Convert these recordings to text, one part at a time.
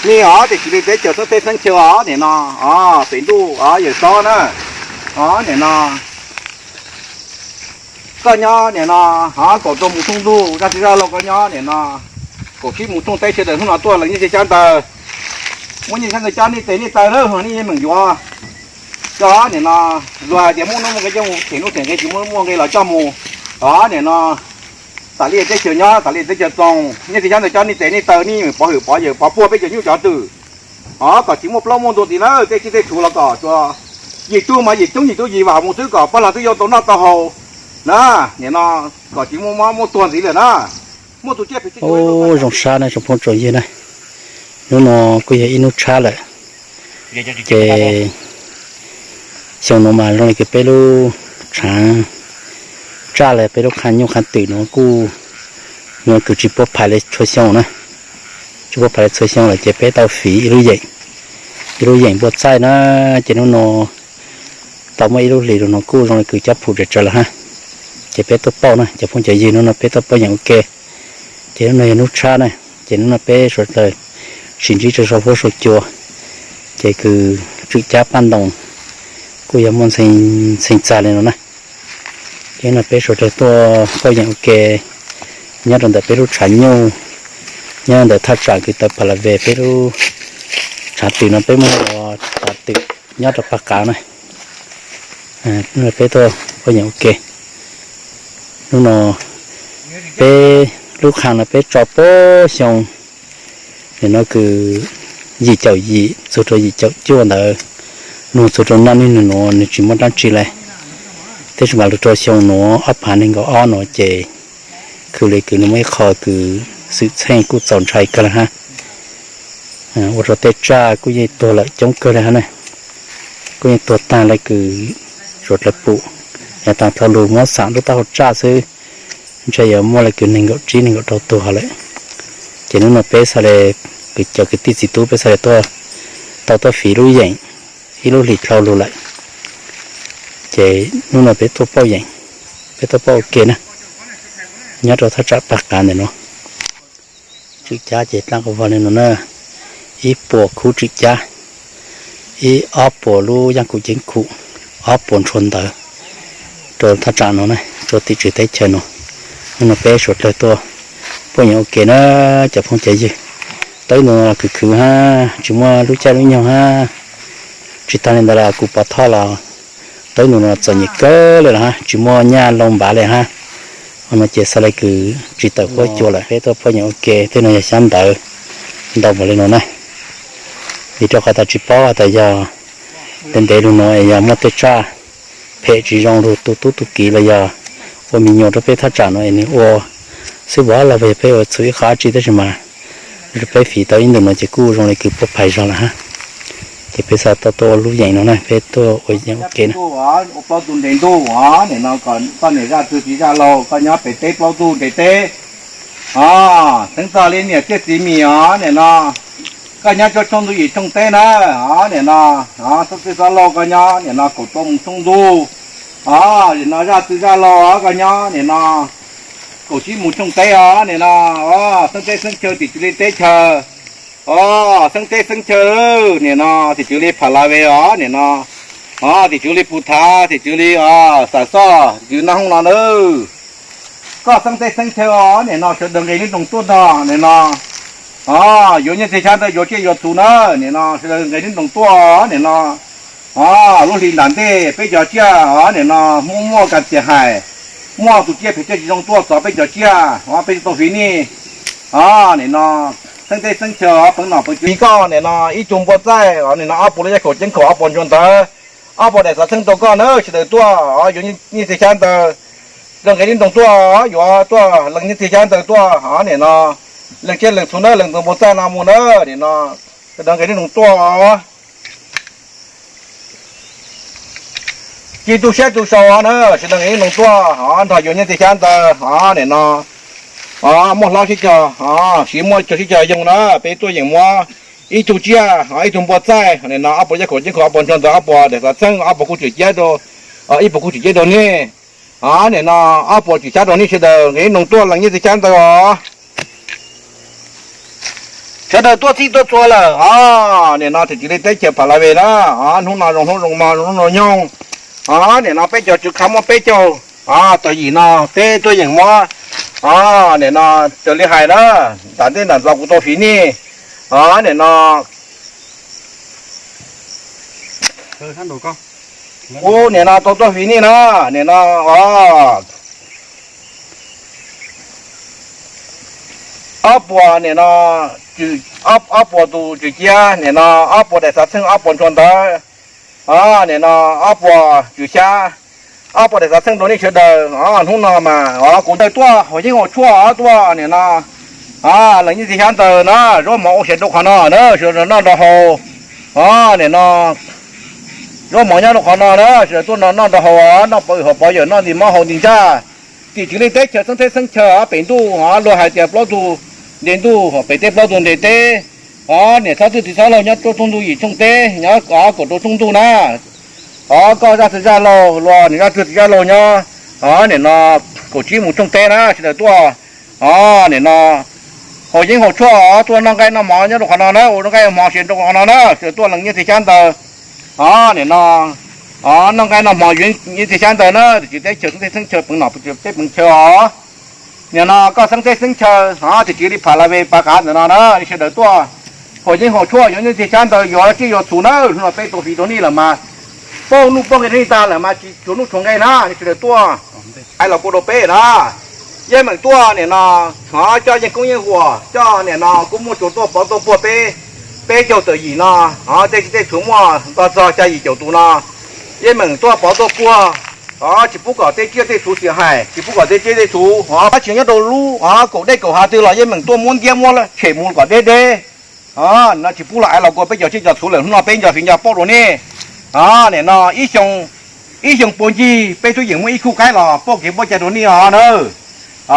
Nej os, tim tswv li teb chaws xeeb teb xeeb chaw os, nim no os, pem ntuj os, yawm saub na, os, nim no koj nyob nim no, os, kaum rau mus tshooj ntuj, zaj txwv zaj laug koj nyob nim no, kaum tsib mus tshooj teb, sawv daws hnub no tuaj lees nyiaj txiag xyab ntawv, muab nyiaj txiag xyab ntawv coj nej tes nej taw na, nej yeej meem yuav. Coj nim no, luag hais tias muaj hnub muaj nqe coj mus them nuj them nqe, tsis muaj hnub muaj nqe los coj mus, os, nim no tam li teb chaws nyob, tam li teb chaws txoos, nyiaj txiag xyab ntawv coj nej tes nej taw, nej meem pov hwm pov yawm pov puag peb cov nyuj cov twm, os, kom tsis muaj plaub muaj ntug tim lawm, tej tsiaj tej txhu los kom tsuas yim tug mas yim coob yim tug yim vam mus xwb, kom poj lag twb yuav tau noj tau haus na, nim no kom tsis muaj mob muaj tuag ntxiv lawm na. Muaj tus tsiaj phem zoo sab na tsoom phooj tsoom ywg na, hnub no kuj yog ib hnub tshab lawm, ces xyoo no mas zoo li kws peb lub tshav tsaj los peb lub qhab nyuj qhab twm no kuj, no kws tsis puab phais li txhua xyoo na, tsis puab phais li txhua xyoo lawm ces peb tau fiv ib lub yeem, ib lub yeem npua txaij na, ces hnub no tau muaj ib lub hlis rau no kuj zoo li kws cob phum tsawv tsawv lawm hab. Ces peb tuaj pauj na cov phooj cov ywg, hnub no peb tuaj pauj yeem ua ke. Ces hnub no yog hnub tshab na, ces hnub no peb suav dlawg sim ntsib rau sau huab sau cua, ces kws tswm cab paj ntoos kuj yog muaj ntxhee txag li no na. Ces no peb suav dlawg tuaj pauj yeem ua ke nyob rau ntawm peb lub tshav nyuj, nyob ntawm thaj tsam kws tawv pas las ve peb lub tshav twm no, peb muaj ua tshav twm nyob rau paj qav na. Peb tuaj pauj yeem ua ke. Hnub no peb lub qhab no peb tso pab xyoo, nim no kws yim caum yim txug rau yim caum cuaj ntawd, nug txug rau naj nij nug nuav nws tsis muaj dlaab tsi le. Tab sis mas lug rau xyoo nuav ob phav neeg nkaum ob nuav ces khwv li kws nws muaj ib qho kws xwm txheej kuj txaus ntshai kawg le hab. Ua rau tej tsaj kuj yeej tuag lawm coob kawg le hab na. Kuj yeej tuag tag le kws suav dlawg pum, yav taag dlhau lug muab xam lub taub hau tsaj xwb, ntshe yuav muaj le kws neeg nkaum tsib neeg nkaum rau tuag lawm. Ces hnub no peb xaav le, kws cov kwv tij txiv tub peb xaav le tau tuaj fiv lub yeem ib lub hlis dlhau lug lawm. Ces hnub no peb tuaj pauj yeem, peb tuaj pauj ua ke na, nyob rau thaj tsam paj qav ntawm no. Tswm cab ces dlaab qhov vag le no na, ib puas khub tswm cab, ib ob puas lub yaaj kuv ceeb khum, ob puas ntshua ntawv rau thaj tsam no na, rau tim tswv teb chaws no. Hnub no peb suav dlawg tuaj pauj yeem ua ke na cov phooj cov ywg. Tau ib ntus no los khwv khwv hab, tsis muaj lub caij lub nyoog hab. Tsis taag le ntawd los kuv Pov Thoj los tau ib ntus no txom nyem kawg le los hab, tsis muaj nyaj loo npav le hab. Ua no ces xaav le kws tsis tawm huab cua lawm, peb tuaj pauj yeem ua ke. Tej no yog xyab ntawv ntau npaum le no na. Vim rau qhov tas tsis paub tas yog ntev ntev lug no es yog muaj tej tsaj phem tsis zoo lug tu tub tu kiv los yog ua me nyuam rau peb thaj tsam no es nws ua xwb, los yog peb ua txhum ib qho dab tsi, tab sis mas peb fiv tau ib ntus no ces kuj zoo le kws puab phais zog lawm hab. Ces peb xaav tau tuaj ua lub yeem no na, peb tuaj ua yeem ua ke na. Ua plaub ntug ntev ntuj os, nim no kom koj niam zaj txwg txiv zaj laug koj nyob pem teb plaub ntug ntev teb os, xeeb txog li niam txiaj txiv mis os, nim no koj nyob tsawg tshooj ntuj yim tshooj teb na, os, nim no os, xeeb txwg xeeb laug koj nyob nim no kaum rau mus tshooj ntuj os, nim no zaj txwg zaj laug os koj nyob nim no kaum tsib mus tshooj teb os, nim no os, xeeb teb xeeb chaw tim tswv li teb chaws os, xeeb teb xeeb chaw nim no tim tswv li Pha La Ve os, nim no os, tim tswv li Phu Thav, tim tswv li os, Xam Xoj, tim tswv Naj Hoob no na. Koj xeeb teb xeeb chaw os, nim no sawv daws nqis neej nroos tuaj nrog nim no os, yuav nyiaj txiag xyab ntawv yuav tsiaj yuav txhu na, nim no sawv daws nqis neej nroos tuaj nim no os, lub hlis nram ntej peb cov tsiaj os, nim no muaj muaj kas tias hais, muaj tus tsiaj phem tsiaj tsis zoo tuaj txov peb cov tsiaj os, peb tsis tau fiv nej os, nim no xeeb teb xeeb chaw os, peev nom peev tswv koj nim no ib tug npua txaij os, nim no ob puas lub yaj kaum ceeb khaum, ob puas ntshua ntawv, ob puas daim xav txheeb rau koj na, sawv daws tuaj os, yuav nyiaj txiag xyab ntawv, sawv daws nqis neej nroos tuaj, yuav tuaj lees nyiaj txiag xyab ntawv tuaj os, nim no lees tsiaj lees txhu na, lees tus npua txaij no mus na, nim no sawv daws nqis neej nroos tuaj os. Ci tu siab tu sau na, sawv daws nqis neej nroos tuaj os, nrog yuav nyiaj txiag xyab ntawv os, nim no os, muaj hlob sib cog os, siv muaj cog sib cog yoo na, peb tuaj yeem muab ib tug tsiaj os, ib tug npua txaij, nim no ob puas yaj kaum ceeb khaum, ob puas ntshua ntawv, ob puas daim xav txheeb, ob puas kuj tswm cab rau, ib puas kuj tswm cab rau nej os, nim no ob puas tswm cab rau nej, sawv daws nqis neej nroos tuaj lees nyiaj txiag xyab ntawv os. Sawv daws tuaj txhij tuaj txhua lawm os, nim no tim tswv li teb chaws Pha La Ve na, os, hnub no zoo hnub zoo mo zoo hnub zoo nyoog. Os, nim no peb cov tswv kha muaj peb caug, os, tau yim no peb tuaj yeem muab, os, nim no raws li hais na, nram ntej nram ntxov kuv tau fiv nej, os, nim no kuv nim no tau tuaj fiv nej na, nim no, os, ob puas nim no, ob puas tus tswv ciab, nim no ob puas daim xav txheej ob puas ntshua ntawv, os, nim no ob puas tswv xyab, ob puas daim xav txheej rau nej sawv daws. Os, hnub no mas, os, kuv ntawd tuaj haus yeeb haus tshuaj, os, tuaj nim no, os, leej nyiaj txiag xyab ntawv na, zaub mov ua si rau qhov no na, sawv daws noj nrog haus. Os, nim no zaub mov nyob rau qhov no na, sawv daws tuaj noj nrog haus, noj pov hwm haus pov yawm, noj nti mob haus nti ntsaj. Tim tswv li teb chaws xeeb teb xeeb chaw, os, pem ntuj, os, luag hais tias plaub tug nte ntuj, pem teb plaub tug nte teb. Os, niam txhob txwj txiv txhob laug nyob rau tshooj ntuj yim tshooj teb, nyob, os, kaum rau tshooj ntuj na. Os, koj zaj txwv zaj laug, luag niam zaj txwv txiv zaj laug nyob, os, nim no kaum tsib mus tshooj teb na, sawv daws tuaj, os, nim no haus yeeb haus tshuaj, os, tuaj noj nqaij noj mov nyob rau qhov no na, ua nqaij ua mov si rau qhov no na, sawv daws tuaj leej nyiaj txiag xyab ntawv. Os, nim no, os, noj nqaij noj mov yuav nyiaj txiag xyab ntawv na, tim tswv teb chaws xeeb teb xeeb chaw peev nom peb peev chaw os. Nim no koj xeeb teb xeeb chaw, os, tim tswv li Pha La Ve pas qav ntawm no na, nej sawv daws tuaj haus yeeb haus tshuaj yuav nyiaj txiag xyab ntawv yuav tsiaj yuav txhu na, hnub no peb tau fiv rau nej lawm mas, pauj nuj pauj nqe rau nej tag lawm mas tsis tshuav nuj tshuav nqe na, nej sawv daws tuaj hais los kua rau peb na. Yeej meem tuaj nim no, os, coj yeej koob yeej huam, coj nim no kuj muaj tsuas tuaj pov tuaj puag peb, peb caug tawm yim no, os, tej txiv tej txhu muaj nto txog xya yim caum tus no, yeej meem tuaj pov tuaj puag, os, tsis pub kom tej tsiaj tej txhu xiam hais, tsis pub kom tej tsiaj tej txhu, os, dab tsi nyob rau lub, os, kaum dej kaum hav twg los yeej meem tuaj muab ntiab muab tshem mus kom deb deb. Os, no tsis pub los hais los kua peb cov tsiaj cov txhu lawm, hnub no peb nco fiv nco pauj rau nej. Os, nim no ib xyoo, ib xyoo puag ncig peb twb yeem muaj ib khub qaib los pauj kev pauj cai rau nej os na.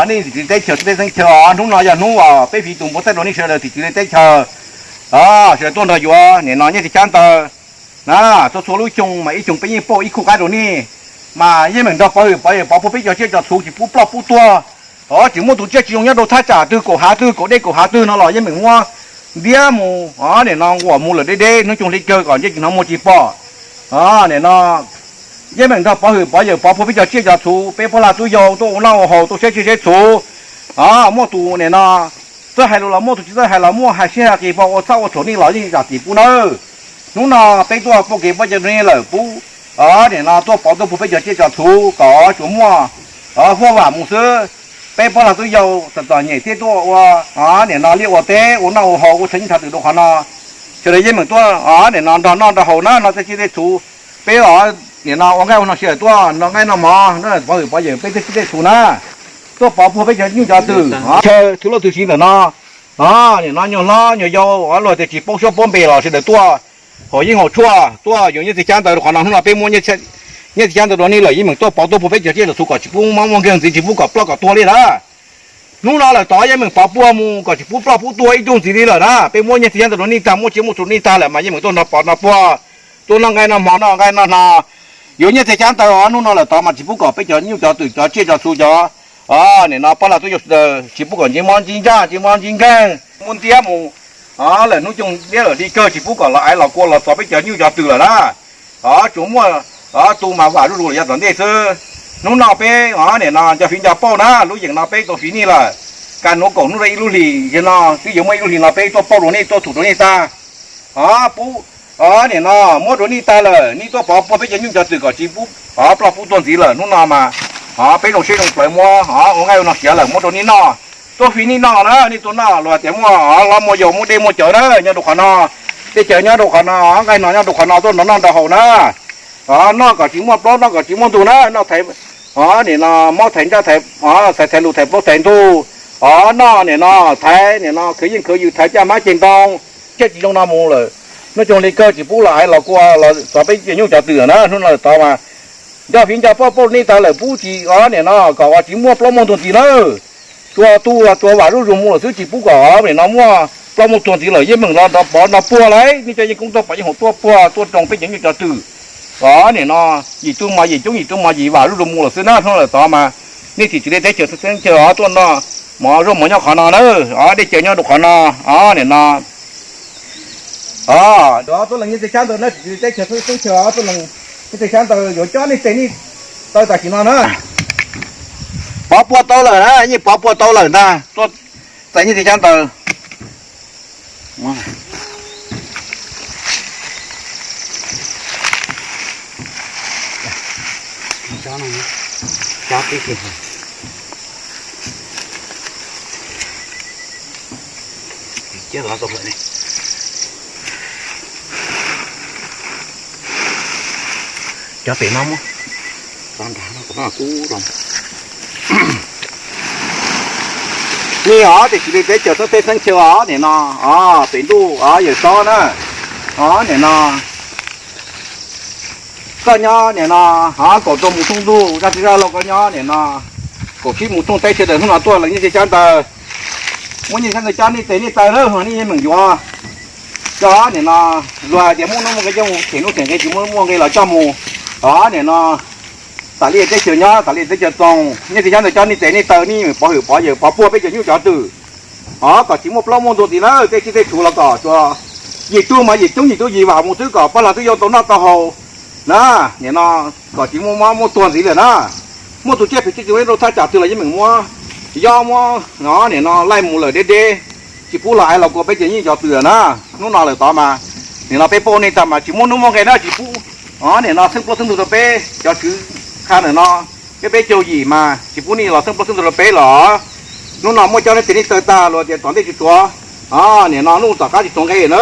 Nej tim tswv teb chaws xeeb teb xeeb chaw os, hnub no yog hnub uas peb fiv tus npua txaij rau nej sawv daws tim tswv li teb chaws. Os, sawv daws tuaj nrog yuav nim no nyiaj txiag xyab ntawv na, txhua txhua lub xyoo mas ib xyoo peb yeej pauj ib khub qaib rau nej, mas yeej meem nrog pov hwm pov yawm pov puag peb cov tsiaj cov txhu tsis pub ploj pub tuag. Os, tsis muaj tus tsiaj tsis zoo nyob rau thaj tsam twg kaum hav twg kaum dej kaum hav twg no los yeej meem muab ntiab mus, os, nim no nquam mus lawm deb deb hnub xyoo hli kawg kom ntsej tsis hnov muag tsis pom. Os, nim no yeej meem nrog pov hwm pov yawm pov puag peb cov tsiaj cov txhu, peb poj lag tub yau tuaj ua noj ua haus tuaj saib tsiaj saib txhu. Os, muaj tus nim no txawj hais lus los muaj, tus tsis txawj hais los muaj, hais siab hais qis pom ua txhawj ua txhaum nej los yeej zam txim pub nawb. Hnub no peb tuaj pauj kev pauj cai rau nej lawm pub, os, nim no tuaj pov tuaj puag peb cov tsiaj cov txhu kom tsuas muaj, os, huaj vam mus xwb. Peb poj lag tub yau txom txom nyem thiaj tuaj ua, os, nim no liaj ua teb ua noj ua haus ua chaw nyob chaw twm rau qhov no. Sawv daws yeej meem tuaj, os, nim no nrog noj nrog haus na, no tej tsiaj tej txhu. Peb os, nim no ua nqaij ua no sawv daws tuaj noj nqaij noj mov na, pov hwm pov yawm peb tej tsiaj tej txhu na. Tuaj pov puag peb cov nyuj cov twm, chaw txhua lub txhua siv ntawm no. Os, nim no nyuag hlob nyuag yau, os, luag tias tsis paub suab paub npe los sawv daws tuaj haus yeeb haus tshuaj, tuaj yuav nyiaj txiag xyab ntawv rau qhov no, hnub no peb muab nyiaj txiag xyab ntawv rau nej lawm yeej meem tuaj pov tuaj puag peb cov tsiaj cov txhu kom tsis pub mob muaj nkeeg ntxiv, tsis pub kom ploj kom tuag li na. Hnub no lawm tod yeej meem pov puag mus kom tsis pub ploj pub tuag ib tug ntxiv li lawm na. Peb muab nyiaj txiag xyab ntawv rau nej tag, muab tsiaj muaj txhu rau nej tag lawm mas yeej meem tuaj nrog pov nrog puag, tuaj noj nqaij noj mov noj nqaij noj hno, yuav nyiaj txiag xyab ntawv os. Hnub no lawm tod mas tsis pub kom peb cov nyuj cov twm cov tsiaj cov txhu cov, os, nim no poj lag tub yau sawv daws tsis pub kom ntsib mob ntsib ntsaj ntsib mob ntsib nkeeg, muab ntiab mus, os, lawm hnub xyoo liab lawm hli kawg tsis pub kom los aiv los kua los txog peb cov nyuj cov twm lawm na. Os, tsuas muaj, os, tu mas vam zuj zus lawm yav tom ntej xwb. Hnub no peb, os, nim no nco fiv nco pauj na, lub yeem no peb tau fiv nej lawm. Kaj nuav kaum hnub rau ib lub hlis, yog no twb yuav muaj ib lub hlis no peb tuaj pauj rau nej tuaj thum rau nej tag. Os, pub, os, nim no muab rau nej tag lawm, nej tuaj pov puag peb cov nyuj cov twm kom tsis pub, os, ploj pub tuag ntxiv lawm. Hnub no mas, os, peb zoo siab zoo plawv muab, os, ua nqaij ua no siav lawm muab rau nej noj. Tuaj fiv nej noj na, nej tuaj noj los tias muaj, os, hlob muaj yau muaj dej muaj cawv na, nyob rau qhov no, dej cawv nyob rau qhov no, nqaij no nyob rau qhov no, tuaj nrog noj nrog haus na. Os, noj kom tsis muaj plaub noj kom tsis muaj ntug na, noj thaiv, os, nim no mob thaiv ntsaj thaiv, os, thaiv thaiv lus thaiv plaub thaiv ntug. Os, noj nim no thaiv nim no khwv yeej khwv yws thaiv caj mab ceg ntoo, tsiaj tsis zoo no mus lawm. Hnub xyoo hli kawg tsis pub los aiv los kua los txog peb cov nyuj cov twm na. Hnub no lawm tod mas nco fiv nco pauj pauj nej tag lawm pub tsis, os, nim no kom uas tsis muaj plaub muaj ntug ntxiv na. Tsuas tu los tsuas vam zuj zus mus lawm xwb, tsis pub kom nim no muaj plaub muaj tuag ntxiv lawm. Yeej meem los nrog pov nrog puag lauj, nej cov yeej koob tuaj pov yeej haus tuaj puag tuaj rau peb cov nyuj cov twm. Os, nim no yim tug mos yim coob yim tug mos yim vam zuj zus mus lawm xwb na. Hnub no lawm tod mas nej tim tswv li teb chaws xeeb chaw os tuaj noj, Mov zuaj mov nyob qhov no na, o, dej cawv nyob rau qhov no, o, nim no. O, tuab leeg nyob tej xyab ntawd na, teb chaws xeeb chaw, tuab leeg nyob tej xyab ntawd yuav coj nej tes nej taw tam sim no na. Pov puag tau lawm na, yeej pov puag tau lawm ntag, tuaj txais nyob tej xyab ntawd. Cov pem no muab, nej os, tiam sis li teb chaws xeeb teb xeeb chaw os, nim no, o, pem ntuj, o, yawm saub na, o, nim no, koj nyob nim no, o, kaum rau mus thooj ntuj, zaj txiv zaj laug koj nyob nim no, kaum tsib mus thooj teb chaws ntawm hnub no tuaj leej nyob tej xyab ntawd, muab nyob tej xyab ntawd coj nej tes nej taw lawm, nej yeej meem yuav. Coj nim no, luag hais tias muaj hnub muaj nqe coj mus them nuj them nqe, tsis muaj hnub muaj nqe los coj mus, o, nim no, tas li teb chaws nyob, tas li teb chaws txoos, nyob tej xyab ntawd coj nej tes nej taw, nej meem pov hwm pov yawm pov puag peb cov nyuj cov twm, o, kom tsis muaj plaub muaj ntug ntxiv na, tej tsiaj tej txhu los kom tsuas yim tug mas yim coob yim tug yim vam mus xwb kom pab lag twb yuav tau noj tau haus na, nim no kom tsis muaj mob muaj tuag ntxiv lawm na. Muaj tus tsiaj phem tsiaj txoos rau thaj tsam twg los yeej meem muab yob muab, o, nim no laij mus lawm deb deb, tsis pub los ais los kua peb cov nyuj cov twm na. Hnub no lawm tod mas, nim no peb pauj nej tag mas tsis muaj hnub muaj nqe na, tsis pub, o, nim no xeeb plaub xeeb ntug rau peb cov tswv qha ntawm no, peb peb caug yim mas tsis pub nej los xeeb plaub xeeb ntug rau peb los. Hnub no muab coj nej tes nej taw tag, luag tias tom ntej tsis tuav, o, nim no hnub tom qab tsis tuav nqe na.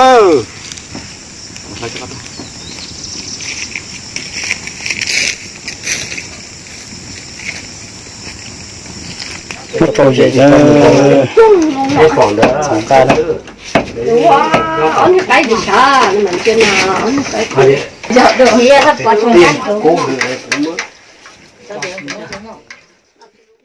Tau zem, tau mus tau, tau nqa na.